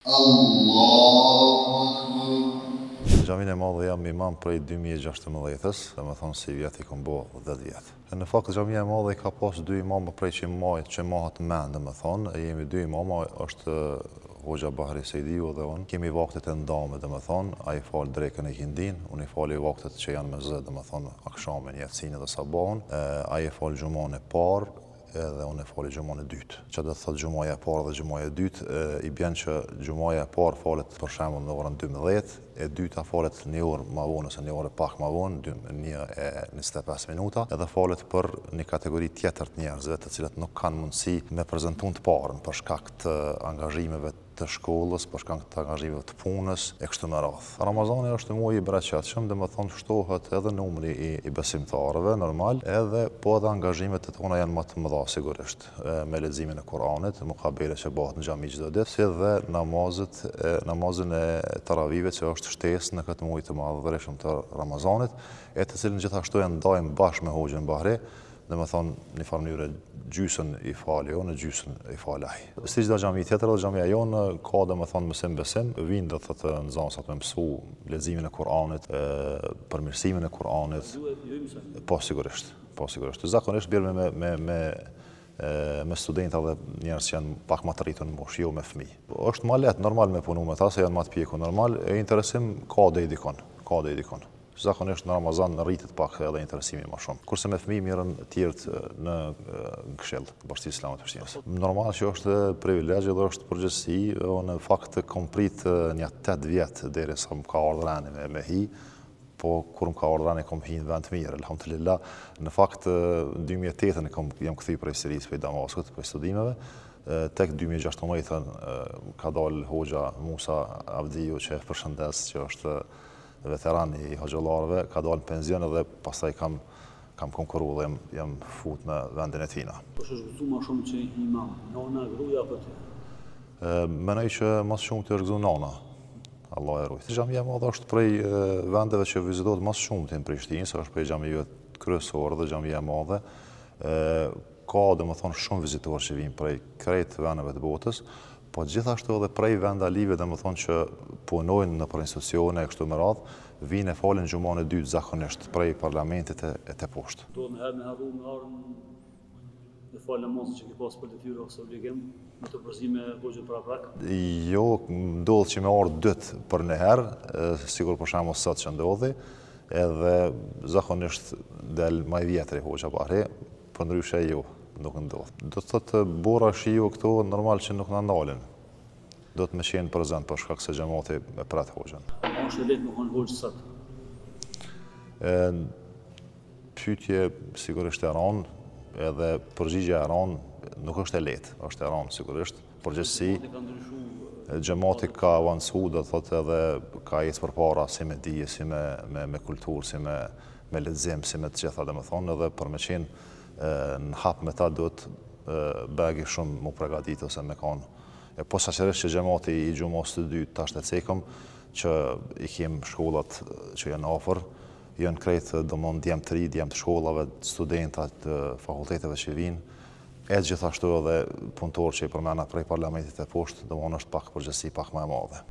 Allahu Akbar. Në Xhaminë e Madhe jam imam prej 2016-ës, domethonë sivjet i kom bo 10 vjet. Në fakt Xhamia e Madhe i ka pas dy imama prej që maj, që mahet mend, domethonë, jemi dy imama, është Hoxha Bahri Sejdiu dhe unë. Kemi vaktet e ndame, domethonë, ai fal drekën e ikindinë, unë i fali vaktet që janë me zë, domethonë, akshamin, jacinë dhe sabahun, ai e fal xhumanë e parë, edhe unë e fali xhumanë e dytë. Që do të thotë xhumaja e parë dhe xhumaja e dytë, i bjen që xhumaja e parë falet për shembull në orën 12, e dyta falet një orë ma vonë ose një orë pak ma vonë, 1 e 25 minuta, edhe falet për një kategori tjetër të njerëzve të cilët nuk kanë mundësi me prezentu të parën për shkak të angazhimeve të shkollës, për shkak të angazhimeve të punës, e kështu me radhë. Ramazani është muaj i bereqetshëm, domethonë shtohet edhe numri i, i besimtarëve, normal, edhe po edhe angazhimet e tona janë më të mëdha sigurisht, me leximin e Kuranit, mukabele që bëhet në xhami çdo ditë, si dhe namazet, e, namazin e taravive që është shtesë në këtë muaj të madhërishëm të Ramazanit, e të cilin gjithashtu e ndajmë bashkë me Hoxhën Bahri, Domethonë, një farë mënyre, gjysën i fali unë, gjysën i fali ai. Si çdo xhami tjetër, edhe xhamia jonë ka, domethonë, mësim besim, vinë do thotë nxënësat me mësu leximin e Kur'anit, përmirësimin e Kur'anit. Po, sigurisht, po, sigurisht. Zakonisht bjerë me, me, me, me studenta dhe njerëz që janë pak më të rritur në moshë, jo me fëmijë. Është më lehtë normal me punu me ta, se janë më të pjekur normal, e interesim ka deri dikon, ka deri dikon. Zakonisht në Ramazan rritet pak edhe interesimi më shumë. Kurse me fëmijë mirren tjerët në këshill, Bashkësisë Islame të Prishtinës. Normal që është privilegj edhe është përgjegjësi, unë në fakt kom prit një 8 vjet derisa më ka ardhur reni me, me hi, po kur më ka ardhur reni kom hi në vend të mirë, elhamdulillah. Në fakt në 2008-ën kom jam kthy prej Sirisë, prej Damaskut, prej studimeve, tek 2016-ën ka dalë hoxha Musa Avdiu që e përshëndes që është veteran i hoxhallarëve, ka dalë në penzion edhe pastaj kam kam konkuru dhe jam, jam fut në vendin e tina. Kush është gëzu ma shumë që imam, nona, gruja apo ti? Menoj që më së shumti është gëzu nona. Allah e rujt. Xhamia e Madhe është prej vendeve që vizitohet më së shumti në Prishtinë, se është prej xhamive kryesore dhe xhamia e Madhe. Ka, domethonë, shumë vizitorë që vinë prej krejt vendeve të botës, po gjithashtu edhe prej vendalive, domethonë që punojnë nëpër institucione e kështu me radhë, vinë e falin xhumanë e dytë zakonisht prej parlamentit e, e te poshtë. Do në herë me harru me ardhë me falë namazin që ki pas për detyrë ose obligim, me të përzi me hoxhën paraprak? Jo, ndodh që me ardhë dytë për një herë, sikur për shembull sot që ndodhi, edhe zakonisht del ma i vjetri hoxha Bahri, përndryshe jo, nuk ndodh. Do të thotë bora shiu këto normal që nuk na ndalin. Do të me qenë prezent për shkak se xhamati e pret hoxhën. A është e lehtë me konë hoxhë sot? E, pyetje sigurisht e rëndë, edhe përgjigja e rëndë nuk është e lehtë, është e rëndë sigurisht. Përgjegjësi, xhamati ka avancu, do të thotë edhe ka ecë përpara si me dije, si me, me, me kulturë, si me, me lexim, si me të gjitha, domethonë, edhe për me qenë në hap me ta duhet begi shumë mu pregatit ose me kanë. E posaçërisht që xhamati i xhumasë të dytë tash të cekëm, që i kem shkollat që janë afër, janë krejt domthon djem të ri, djem të shkollave, studenta të fakulteteve që vinë, e gjithashtu edhe punëtorë që i përmena prej parlamentit e poshtë, domthon është pak përgjegjësi pak më e madhe.